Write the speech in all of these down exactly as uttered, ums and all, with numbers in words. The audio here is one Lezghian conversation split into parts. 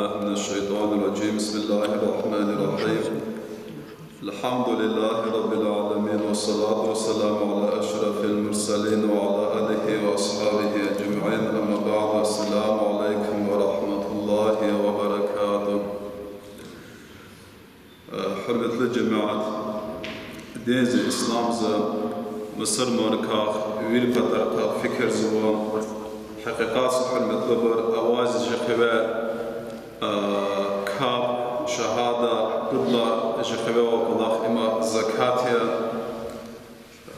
من الشيطان الرجيم. بسم الله الرحمن الرحيم. الحمد لله رب العالمين، والصلاة والسلام على أشرف المرسلين وعلى آله وأصحابه أجمعين. أما بعد، السلام عليكم ورحمة الله وبركاته. Э, гьуьрметлу жемят, динди исламди мусурманрикай вири патарихъай фикирзава. Гьакъикъатда, гьуьрметлубур, аваз жи хиве, э, капӀ, шагьада, пуд лагьай жи хиве авай кӀвалах има закат я.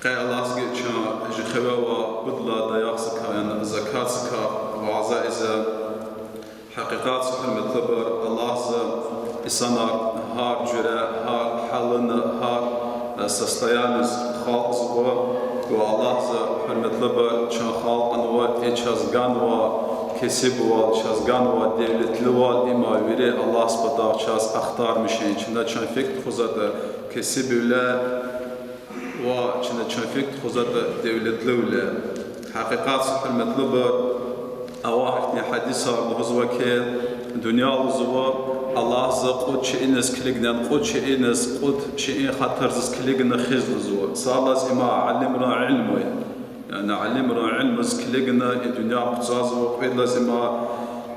Къе Аллагьди чаз жи хиве авай пуд лагьай даях закай, яни закат закай вяз ийизва. Гьакъикъатда, гьуьрметлубур, Аллагьди инсанар гьар жуьре, гьар гьална, гьар, э, состояниедиз халкьзава. Ва Аллагьди, гьуьрметлубур, чаз халкьнава, и чаз ганвай кесибвал, чаз ганвай девлетлувал, има вири Аллагьдин патай чаз ахтармишин, чна чун фикӀ тухузватӀа кесибвиле, ва чна чун фикӀ тухузватӀа девлетлувиле. Гьакъикъатда, гьуьрметлубур, авай ихьтин гьадисар лугьузва хьи, дуьнья лугьузва Аллагьди кьуд шейиниз килигна, кьуд шейиниз, кьуд шейин хатурдиз килигна хуьз лугьузва. Сад лагьайди има алимрин илим я. Яни алимрин илимдиз килигна и дуьнья пуцазва, кьвед лагьайди има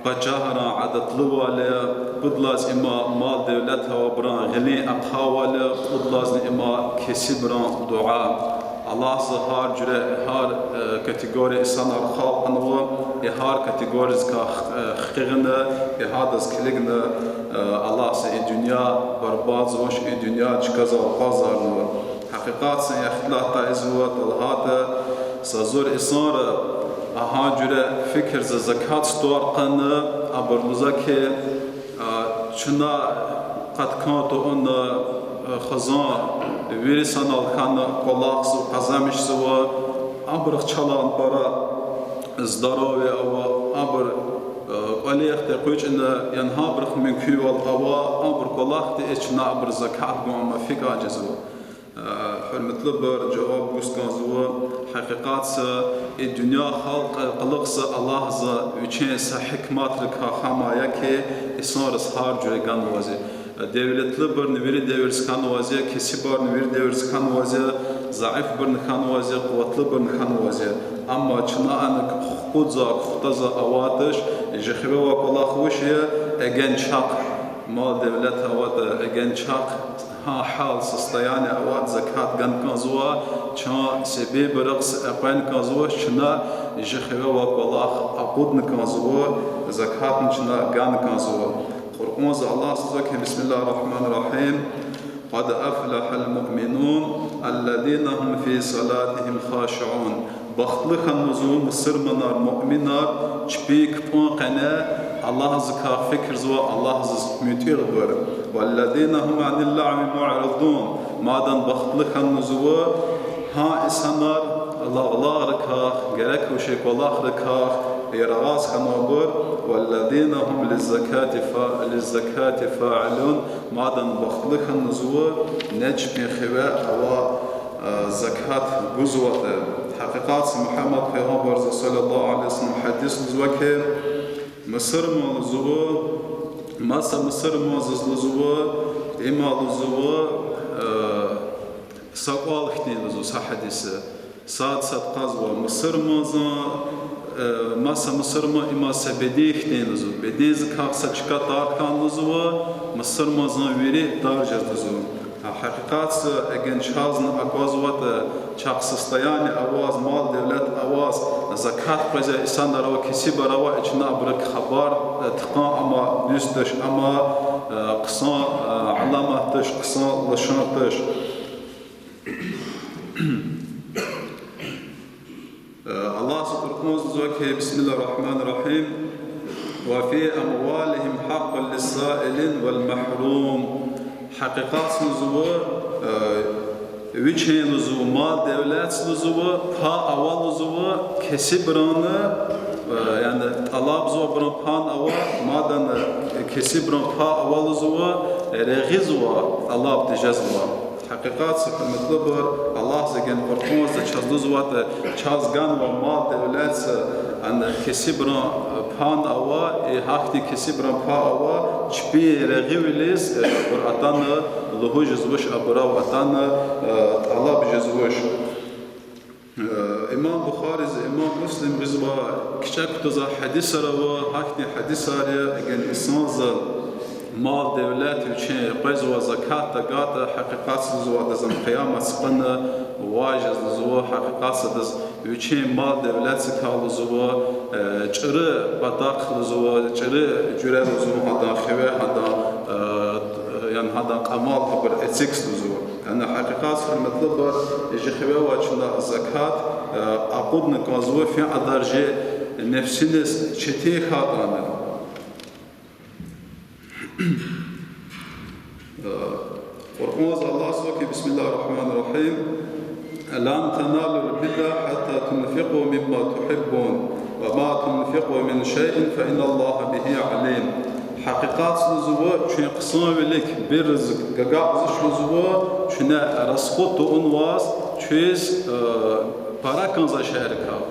пачагьрин адатлувал я, пуд лагьайди има мал-девлет авайбурун гъилин ахъавал я, кьуд лагьайди има кесибрин дуьа. Аллагьди гьар жуьре, гьар, э, категория инсанар халкьнава, и гьар категориядикай, э, хкягъна, и гьадаз килигна, э, Аллагьди и дуьнья барбатӀзавач, и дуьнья чкадал акъвазарнава. Гьакъикъатда, ихтилатда изва талгьатда, са зур инсанри гьа жуьре фикирзава закат сутвар хьана, абур лугьузва хьи, а, чна къаткан тавуна, а, хизан вири санал хьана кӀвалахзава, къазанмишзава, абурухъ чалай пара здоровье ава, абур, а, кӀвалихдиз экъечӀна, яни гьабурухъ мумкинвал ава, абур кӀвалахди, э, чна абуруз закат гун, амма фикӀа жезва. Э, гьуьрметлубур, жаваб гуз кӀанзава, гьакъикъатда и дуьнья халкь-, халкьзава Аллагьди вичин са гьикматрикай гьам я хьи, инсанриз гьар жуьре ганваз я. Э, девлетлубурни вири девирдиз хьанваз я, кесибарни вири девирдиз хьанваз я, заифбурни хьанваз я, къуватлубурни хьанваз я. Амма чна ана хкудзавай, хутазвай авайди туш, жи хиве авай кӀвалах вуч я, эген чахъ мал-девлет аватӀа, эген чахъ гьа гьал, состояние аватӀа закат гана кӀанзава, чун себебрихъ са экъвена кӀанзавач, чна жи хиве авай кӀвалах акъудна кӀанзава, закатни чна гана кӀанзава. Къуръанда Аллагьди лугьузва хьи, بسم الله الرحمن الرحيم، قد أفلح المؤمنون الذين هم في صلاتهم خاشعون. Бахтлу хьанва лугьузва мусурманар, муъминар, чпин кпӀун къене Аллагьдикай фикирзава, Аллагьдиз муьтӀуьгъбур. والذين هم عن اللغو معرضون. Мадан бахтлу хьанва лугьузва гьа инсанар лагълагърикай, герек вичин кӀвалахрикай яргъаз хьанвайбур. والذين هم للزكاة فا-, للزكاة فاعلون. Мадан бахтлу хьанва лугьузва нечпин хиве авай, а, закат гузватӀа. Гьакъикъатда Мугьаммад пайгъамбарза صلى الله عليه وسلم гьадис лугьузва хьи, мусурман лугьузва, маса мусурмандиз лугьузва, има лугьузва, а, са кӀвал хьтин лугьузва са гьадисда. Сад-сад кьазва мусурмандин, э, маса мусурман има са беден хьтин лугьузва. Бедендикай са чка тар хьана лугьузва, мусурмандин вири тар жез лугьузва. Гьа, гьакъикъатда, эгер чазни аквазватӀа, чахъ состояние аваз, мал-девлет аваз, закат къвезвай инсанар ава, кесибар ава, э, чна абурукай хабар, э, тухун ама дуьз туш, ама, э, хъсан, э, аламат туш, хъсан лишан туш. Э, Аллагьди Къуръанда лугьузва хьи, بسم الله الرحمن الرحيم، وفي أموالهم حق للسائل والمحروم. Гьакъикъатда лугьузва, э, вичин лугьузва мал-девлетда лугьузва пай ава лугьузва кесибрин, э, яни тӀалабзавайбурун пай ава, мадни, э, кесибрин пай ава лугьузва регъуьзвай тӀалаб тежезвай. Гьакъикъатда, гьуьрметлубур, Аллагьди гьакӀни Къуръанда чаз лугьузватӀа, чаз ганвай мал-девлетда, ана кесибрин, э, пан ава, и гьахьтин кесибрин пай ава, чпин регъуьвилиз, э, абур атана лугьуз жезвач, абурав атана, э, тӀалаб жезвач. Э, имам Бухариз, имам Муслимдиз ва кичӀе кутазва гьадисар ава, гьахьтин гьадисар я, эгер инсанза мал-девлет вичин къвезва закат тагатӀа, гьакъикъатза лугьузва адаз къиямат къана вяжезва, гьакъикъатза адаз вичин мал-девлетзикай лугьузва, э, чӀуру патахъ лугьузва, чӀуру жуьре лугьузва, гьадан хиве, гьадан, э, яни гьадан кьамал, абур эцигзава лугьузва. Яни гьакъикъатза, гьуьрметлубур, жи хиве авай чна закат, э, акъудна кӀанзава, фикьадар жи нефсиниз четин хьайитӀани. Э, Къуръанза Аллагьза лугьузва хьи, بسم الله الرحمن الرحيم، لن تنالوا البر حتى تنفقوا مما تحبون وما تنفقوا من شيء فإن الله به عليم. Гьакъикъатза лугьузва, чун хъсан вилик бирриз агакьзавач лугьузва, чуьне расход тавунваз, чуьз, э, пара кӀанзавай шейэрикай.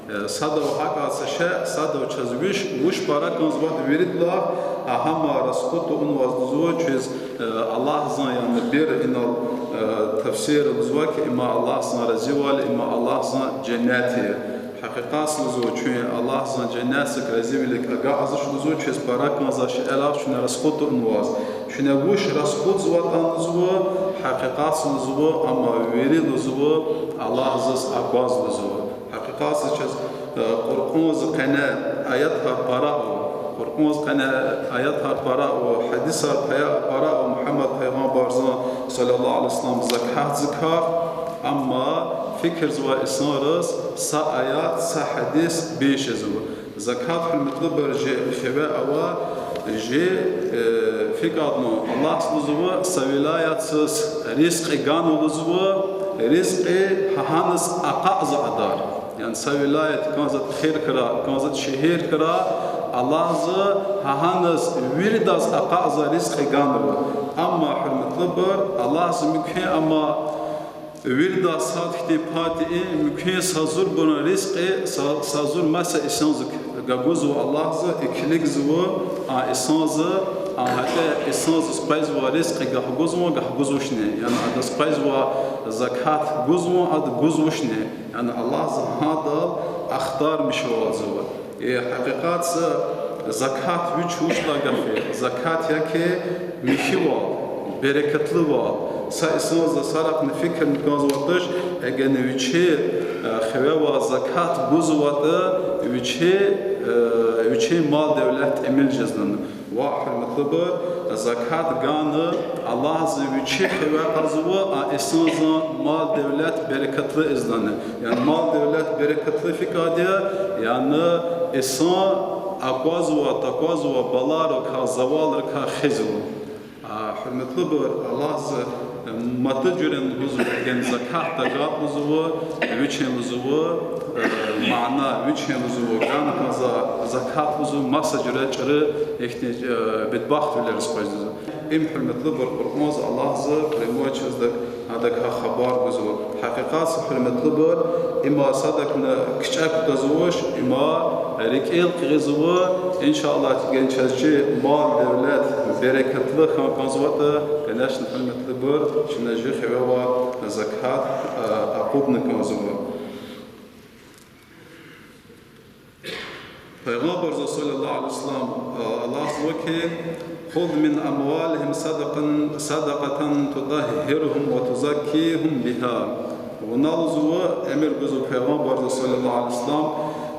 Э, садав гьакӀ са шей, садав чаз виш, вуч пара кӀанзаватӀа виридалай, а гьам расход тавунваз лугьузва, чуьз, э, Аллагьзан, яни бир инал, э, тафсир лугьузва хьи, им Аллагьзан разивал, им Аллагьзан женнет я. Гьакъикъатза лугьузва, чун Аллагьзан женнетзик разивилик агакьзавач лугьузва, чуьз пара кӀанзавай шейэрикай чуьне расход тавунваз. Чуьне вуч расходзаватӀани лугьузва, гьакъикъатза лугьузва, амма вири лугьузва Аллагьзаз акваз лугьузва. Гьакъикъатза чаз, э, Къуръанза къене аятар пара ава, Къуръанза къене аятар пара ава, гьадисар пая-, пара ава Мугьаммад пайгъамбарзан, صلى الله عليه وسلم, закатзикай, амма фикирзавай инсанриз са аят, са гьадис бес жезва. Закат, гьуьрметлубур, жи хиве ава, жи, э, фикьадна, Аллагьза лугьузва, са вилаятсиз ризкьи гана лугьузва, ризкьи гьагьаниз акъатзавайдар. Яни са вилаят кӀанзаватӀа, хьи крар, кӀанзаватӀа шегьер крар, Аллагьза гьагьаниз виридаз акъатзавай ризкьи ганва. Амма, гьуьрметлубур, Аллагьза мумкин, амма виридаз сад хьтин пай тир, мумкин, са зурбурун ризкьи, са, са зур маса инсанзик гагузва Аллагьза, и килигзава а инсанза, а гьатӀа инсанзаз къвезвай ризкьи гагьгузван, гагьгузвачни, яни адаз къвезвай закат гузван, ада гузвачни, яни Аллагьза гьадал ахтармишвалзава. Э, гьакъикъатза закат вич вуч лагьай гаф я? Закат я хьи михьивал, берекатлувал. Са инсанза сарахъни фикирна кӀанзаватӀа туш, эгер вичи, э, хиве авай закат гузватӀа, вичи, э, вичин мал-девлет тӀимил жезва. Ва, гьуьрметлубур, закат гана Аллагьза вичи хиве акьазва а инсанзан мал-девлет берекатлу ийизвани. Яни мал-девлет берекатлу фикьади я, яни инсан аквазвай, таквазвай балайрикай, завалрикай хуьзва. А, гьуьрметлубур, Аллагьза, э, мад жуьре лугьузва, эгер закат тагатӀа лугьузва, вичин лугьузва, э, мана, вичин лугьузва, гана кӀанзавай закат лугьузва, маса жуьре чӀуру ихьтин, э, бедбахтвилериз къвезва. Им, гьуьрметлубур, Къуръанза Аллагьза прямой чаз адакай хабар гузва. Гьакъикъатза, гьуьрметлубур, има садакни кичӀе кутазвач, има рикӀел кьилизва, иншаллагь, эгер чаз чи мал-девлет берекатлу хьана кӀанзаватӀа, конечно, гьуьрметлубур, чна жи хиве авай закат, а, акъудна кӀанзава. Пайгъамбарза, صلى الله عليه وسلم, а, Аллагьза лугьузва хьи, خذ من أموالهم صدقة، صدقة تطهرهم وتزكيهم بها. Вуна лугьузва, эмир гузва Пайгъамбарза, صلى الله عليه وسلم,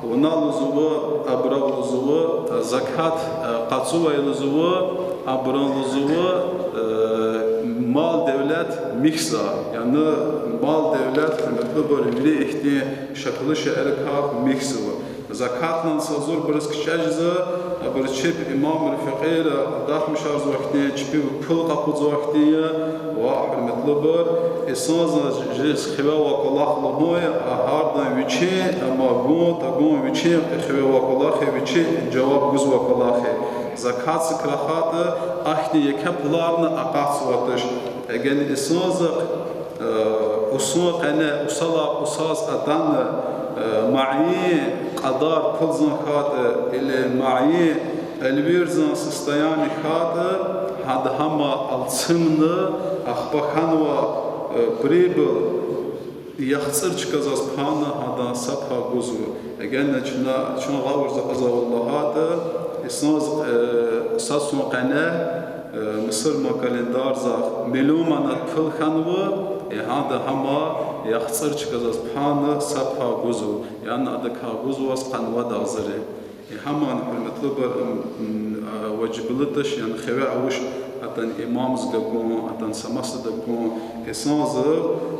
вуна лугьузва, абурав лугьузва, закат, а, къачувай лугьузва, абурун лугьузва, э, мал-девлет михьзава. Яни мал-девлет, гьуьрметлубур, вири ихьтин шаклу шейэрикай михьзава. Закатлан са зурбуруз кичӀе жезва, абур чпи имамри, фекьейри адахъмишарзавай хьтин, чпи пул къакъудзавай хьтин я, ва, гьуьрметлубур, инсанза жи хиве авай кӀвалах лугьун я, а гьардан вичин, амма гун-тагун вичин хиве авай кӀвалах я, вичи жаваб гузвай кӀвалах я. Закатзик рахайтӀа, ахьтин еке пуларни акъатзавайди туш. Эгер инсанза, э, усун къене, усалай усаз атана, э, муайян Адар пулзан хьайитӀа, или муайян элвирзан состояние хьайитӀа, гьада гьама алцумна, ахпа хьанва, э, прибыль, яхцӀур чкадиз пайна гьадан са пай гузва. Эгер чна, чна гъавурда акьазва лагьайтӀа, инсанди, э, са йисан къене, э, мусурман календарда миллион манат пул хьанва, э, гьада гьама яхцӀур чкадиз пайна са пай гузва. Яни адакай гузваз къанни вад агъзур я. Э, гьамни, гьуьрметлубур, м, м, а, важиблу туш, яни хиве авач адан имамди гун, адан са масадаз гун. Инсанди,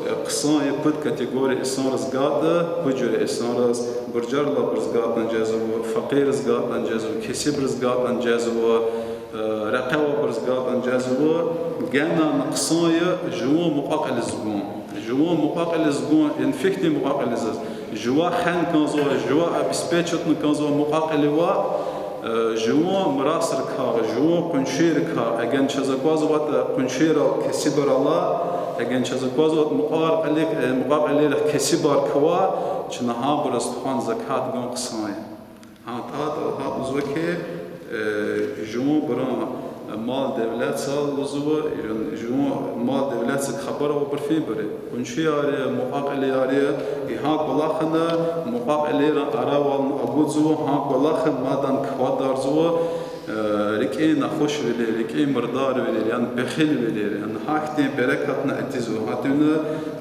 э, хъсан я пуд категория инсанриз гайитӀа, пуд жуьре инсанриз, буржарилай абуруз гайитӀани жезва, факъирриз гайитӀани жезва, кесибриз гайитӀани жезва, э, рекье авайбуруз гайитӀани жезва, генани хъсан я жуван мукьва-кьилиз гун. Жуван мукьва-кьилиз гун, яни фикирдин мукьва-кьилиз. Жува хвена кӀанзава, жува обеспечитьна кӀанзава мукьва-кьилив, э, жуван мирасрикай, жуван къуншийрикай, эгер чаз аквазватӀа къуншийрал кесибар ала, эгер чаз аквазватӀа мукьва-кьили-, э, мукьва-кьилийрихъ кесибар ква, чна гьабуруз тухвана закат гун хъсан я. Гьа, тӀа-, тӀа-, гьа лугьузва хьи, э, жуванбурун мал-девлетдал лугьузва, жуван, жуван мал-девлетдик хабар авайбур фейибур я. Къуншияр я, мукьва-кьилияр я, и гьа кӀвалахна мукьва-кьилийрин аравални агудзава, гьа кӀвалахна мадни квадарзава, э, рикӀин нахушвилер, рикӀин мурдарвилер, яни бехилвилер, яни гьахьтин берекатни атизва, гьатуна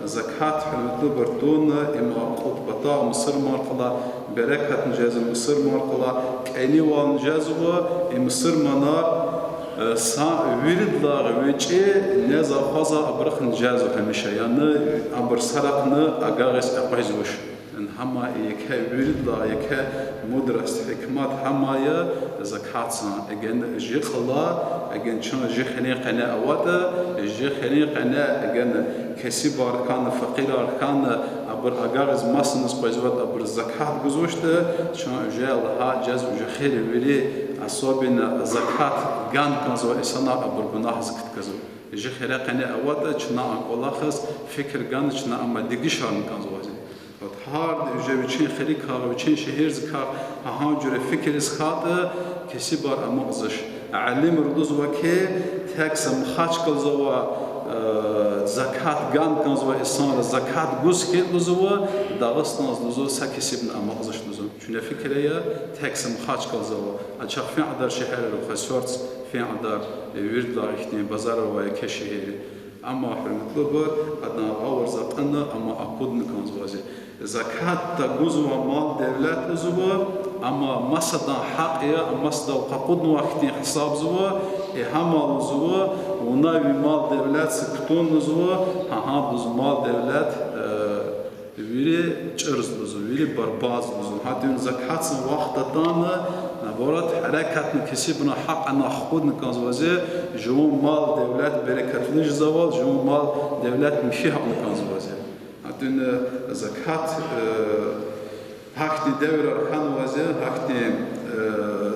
закат, гьуьрметлубур, туна, им кьуд патав мусурманрихъ галай берекатни жезва мусурманрихъ галай, кӀанивални жезва, и мусурманар, э, са виридалай гъвечӀи нез акъвазай абурухъни жезва гьамиша, яни абур сарахъни агагъиз экъвезвач. Яни гьама еке виридалай, еке мудрость, гьикмат гьама я закатдин. Эгер жи кьула, эгер чун жи хирин къене аватӀа, жи хирин къене эгер кесибар хьана, факъирар хьана, абур агагъиз масаниз къвезватӀа, абуруз закат гузвачтӀа, чун уже лагьай жезва, уже хийир вири, особенно закат гана кӀанзавай инсанар, абур гунагьдиз кутказва. Жи хирин къене аватӀа, чна а кӀвалахиз фикир гана, чна ам дегишарна кӀанзавайди. Вот гьарда уже вичин хуьруькай, вичин шегьердикай гьа жуьре фикириз хьайитӀа, кесибар амукьзавач. Алимри лугьузва хьи, тек са Махачкъаладай, э, закат гана кӀанзавай инсанри закат гуз хьайитӀа лугьузва, Дагъустандиз лугьузва са кесибни амукьзавач лугьузва. Чуьне фикир ая, тек са Махачкъаладай, а чахъ фин кьадар шегьеррикай, Хасавюртда фин кьадар, э, виридалай ихьтин базар авай еке шегьерри. Амма, гьуьрметлубур, адан гъавурда акьуна, амма акъудна кӀанзавайди. Закат тагузва мал-девлет лугьузва, амма масадан гьакъ я, а масадал къакъуднавай хьтин гьисабзава, э, гьама лугьузва, вуна ви мал-девлетдиз кутун лугьузва, гьа, гьа лугьузва мал-девлет, э, вири чӀурзава лугьузва, вири барбатӀзава лугьузва. Гьатта закатдин вахт атана, наоборот, гьерекатна кесибрин гьакъ ана хкудна кӀанзавайди, жуван мал-девлет берекатлу жезвайвал, жуван мал-девлет михьи гьакьна кӀанзавайди. Гьатта закат, э, гьахьтин девирар хьанвайди, гьахьтин, э,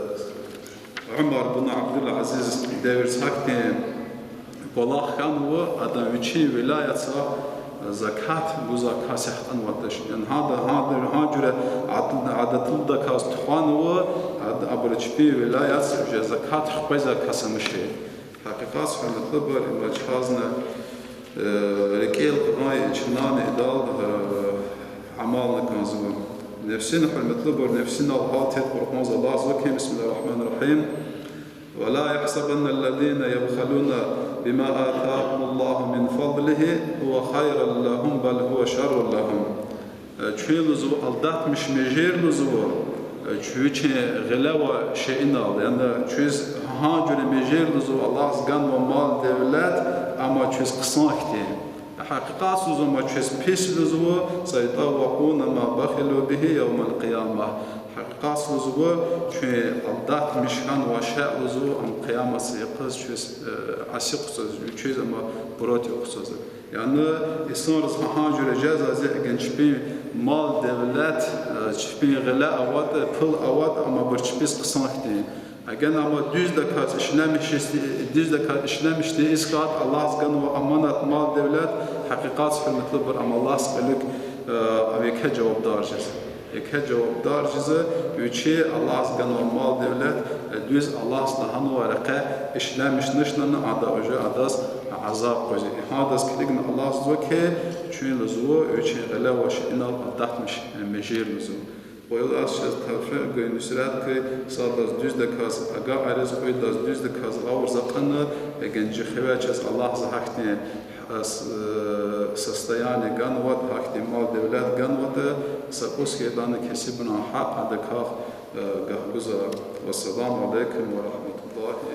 Умар бун Абдул-Азиз девирда гьахьтин кӀвалах хьанва, адан вичин вилаятда закат гузвай кас яхтӀанватӀа. Яни гьада, гьада, гьа жуьре ад-, адатлудаказ тухванва, ад-, абуру чпин вилаятда уже закат хквезвай кас амуш я. Гьакъикъатда, гьуьрметлубур, има чазни, э, рикӀел кьуна, чнани идал, э, амална кӀанзава. Нефсини, гьуьрметлубур, нефсинал гьалтир Къуръанда Аллагьди лугьузва хьи, بسم الله الرحمن الرحيم، ولا يحسبن الذين يبخلون بما آتاهم الله من فضله هو خيرا لهم بل هو شر لهم. Э, чуьн лугьузва, алдатмиш межер лугьузва, э, чуьн вичин гъиле авай шейинал, яни чуьз гьа жуьре межер лугьузва, Аллагьди ганвай мал-девлет, амма чуьз хъсан хьтин. Гьакъикъатда лугьузва, амма чуьз пис лугьузва, سيطوقون ما بخلوا به يوم القيامة. Гьакъикъатда лугьузва, чуьн алдатмиш хьанвай шей лугьузва, ам къияматдин юкъуз чуьз, э, аси хъуцаз, чуьз ам против хъуцаз. Яни инсанриз гьа жуьре жезва зи, эгер чпин мал-девлет, э, чпин гъиле аватӀа, пул аватӀа, амма абур чпиз хъсан хьтин. Эгер ам дуьздаказ ишлемишиз-, дуьздаказ ишлемишдиз хьайитӀа, Аллагьди ганвай аманат мал-девлет, гьакъикъатда, гьуьрметлубур, ам Аллагьдин кьилик, э, ам еке жавабдар жез. Еке жавабдар жезва, вичи Аллагьди ганвай мал-девлет, дуьз Аллагьди лагьанвай рекье ишлемишнавачтӀани, ада уже адаз азаб къвезва. Гьадаз килигна Аллагьди лугьузва хьи, чуьн лугьузва вичин гъиле авай шейинал адахъмиш межир лугьузва. Къуй Аллагьди чаз тавфикь гуй, нусрат гуй, садаз дуьздаказ агакьариз, къуйдаз дуьздаказ гъавурда акьуна, эгер чи хиве чаз Аллагьди гьахьтин состояние ганватӀа, гьахьтин мал-девлет ганватӀа, са кӀус хьайитӀани кесибрин гьакъ адакай гуз. Вассаламу алейкум ва рагьматуллагьи